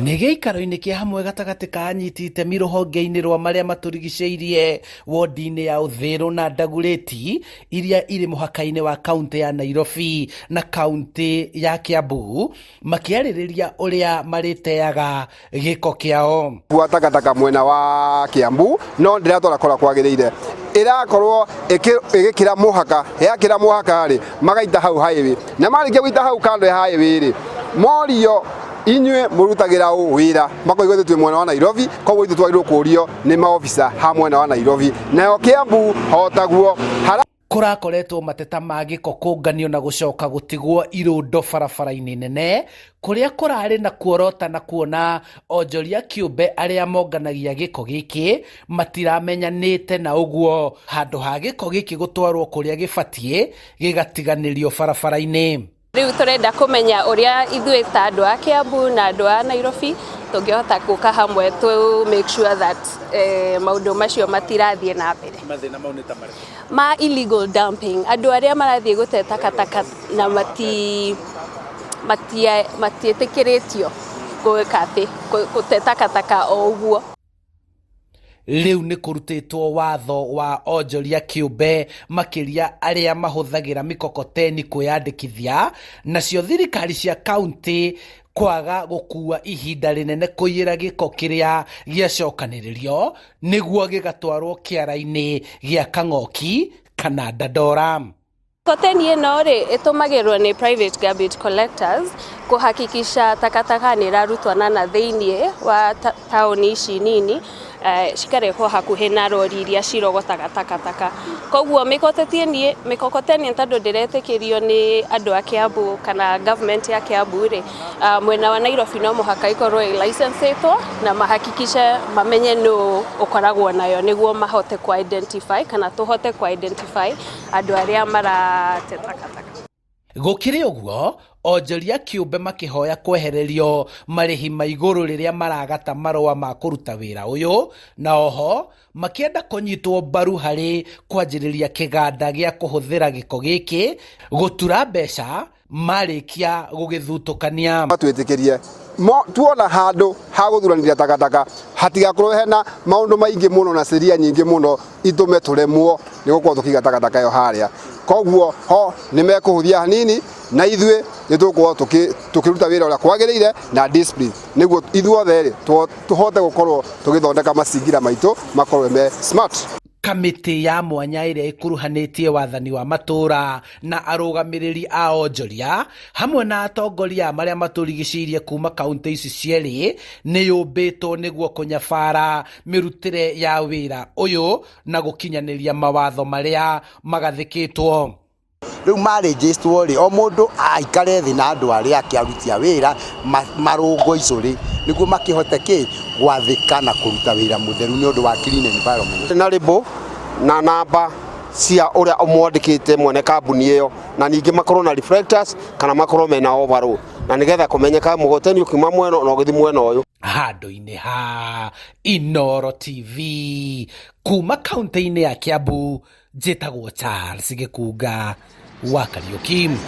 Nĩ gĩikaro-inĩ kĩa hamwe gatagatĩ ka anyiti itemi rũhonge-inĩ rwa marĩa matũrigicĩirie wodi-inĩ ya Uthiru na Dagoretti iria irĩ mũhaka-inĩ wa kaunti ya Nairobi na kaunti ya Kiambu makĩarĩrĩria ũrĩa marĩteaga gĩko kĩao. Gwa takataka mwena wa Kiambu no ndĩratwara kora kwagĩrĩire ĩrakorwo ĩgĩkĩra mũhaka, yakĩra mũhaka rĩ, magaita hau highway, na marĩkia gũita hau kando ya highway rĩ, morio inyuĩ mũrutagĩra ũ wĩra, makoiga ithuĩ twĩ mwena wa Nairobi, koguo ithuĩ twagĩrĩirwo kũrio nĩ maobisa ha mwena wa Nairobi, nayo Kiambu hotaguo. Kũrakoretwo mateta ma gĩko kũnganio na gũcoka gũtigwo irũndo barabara-inĩ nene kũrĩa kũrarĩ na kuorota na kuona onjoria kĩũmbe arĩa monganagia gĩko gĩkĩ matiramenyanĩte na ũguo handũ ha gĩko gĩkĩ gũtwarwo kũrĩa gĩbatiĩ gĩgatiganĩrio barabara-inĩ. Rĩu tũrenda kũmenya ũrĩa ithuĩ ta andũ a Kiambu na andũ a Nairobi tũngĩhota gũka hamwe to make sure that maũndũ macio matirathiĩ na mbere. Mathĩna mau nĩ ta marĩkũ? Ma illegal dumping, andũ arĩa marathiĩ gũte takataka na matiĩtĩkĩrĩtio gwĩka atĩ gũte takataka o ũguo. Rĩu nĩ kũrutĩtwo watho wa onjoria kĩũmbe makĩria arĩa mahũthagĩra mikokoteni kwĩyandĩkithia, nacio thirikari cia kaunti kwaga gũkua ihinda rĩnene kũiyĩra gĩko kĩrĩa gĩacokanĩrĩrio nĩguo gĩgatwarwo kĩara-inĩ gĩa Kang'oki kana Dandora. Mkokoteni ĩno rĩ ĩtũmagĩrwo nĩ private garbage collectors kũhakikisha takataka nĩ ĩrarutwo na thĩiniĩ wa taũni ici nini, cikarehwo hakuhĩ na rori iria cirogotaga takataka. Koguo mĩkokoteni tondũ ndĩretĩkĩrio nĩ andũ a Kiambu kana government ya Kiambu rĩ, mwena wa Nairobi no mũhaka ĩkorwo ĩ licensĩtwo na mahakikishe mamenye nũ ũkoragwo nayo nĩguo mahote kũ identify kana tũhote kũ identify andũ arĩa marate takataka. Gũkĩrĩ ũguo, onjoria kĩũmbe makĩhoya kwehererio marĩhi ma igũrũ rĩrĩa maragata marũa ma kũruta wĩra ũyũ, na oho makĩenda kũnyitwo mbaru harĩ kwanjĩrĩria kĩganda gĩa kũhũthĩra gĩko gĩkĩ gũtura mbeca marĩkia gũgĩthutũkania. Twĩtĩkĩrie tuona handũ ha gũthuranĩria takataka hatigakorwo hena maũndũ maingĩ mũno na ciria nyingĩ mũno itũme tũremwo nĩ gũkorwo tũkĩiga takataka ĩyo harĩa. Koguo ho nĩ mekũhũthia hanini na ithuĩ nĩ tũgũkorwo tũkĩruta wĩra ũrĩa kwagĩrĩire na discipline nĩguo ithuothe rĩ tũhote gũkorwo tũgĩthondeka macingira maitũ makorwo me smart. Kamĩtĩ ya mwanya ĩrĩa ĩkuruhanĩtie wathani wa matũũra na arũgamĩrĩri a onjoria hamwe na atongoria a marĩa matũrigicĩirie kuma kaunti ici cierĩ nĩ yũmbĩtwo nĩguo kũnyabara mĩrutĩre ya wĩra ũyũ na gũkinyanĩria mawatho marĩa magathĩkĩtwo. Rĩu marĩnjĩtwo rĩ, o mũndũ aikare thĩ na andũ arĩa ake aruti a wĩra marũngwo icũrĩ nĩguo makĩhote kĩ gwathĩka na kũruta wĩra mũtheru nĩ ũndũ wa clean environment. Na rĩbũ na namba cia ũrĩa ũmwandĩkĩte mwene kambuni ĩyo, na ningĩ makorwo na reflectors kana makorwo mena overall, na nĩgetha kũmenyeka mũgoteni ũkiuma mwena na ũgĩthiĩ mwena ũyũ. Handũ-inĩ ha Inooro TV kuma kaunti-inĩ ya Kiambu, njĩtagwo Charles Gĩkunga wa Kariũki.